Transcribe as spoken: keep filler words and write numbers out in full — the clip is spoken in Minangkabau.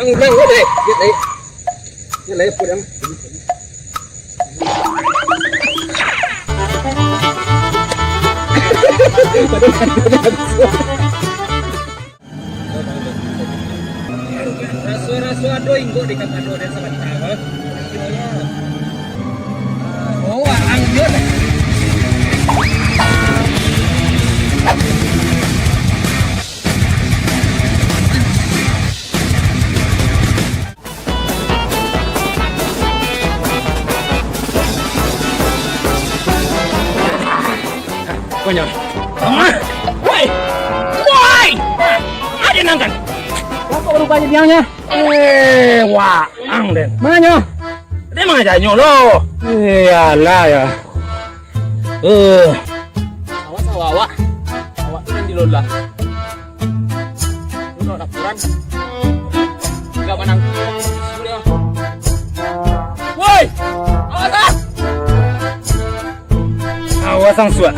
Urang ko, Dek. Lihat, Dek. Lihat, Dek, pun yang. Raso-raso ado inggok di kapalo den sabanta, ko. Oh, ang yo. Konyo. Woi! Woi! Ade nang kan? Apa rupanyo diangnyo? Eh, waang den. Manyo? Dia mangajanyo lo. Iyalah ya. Eh. Awas awak, awak. Awak tu nan dilolah. Lu nak laporan. Enggak manang. Woi! Awas ah! Awas ang suak.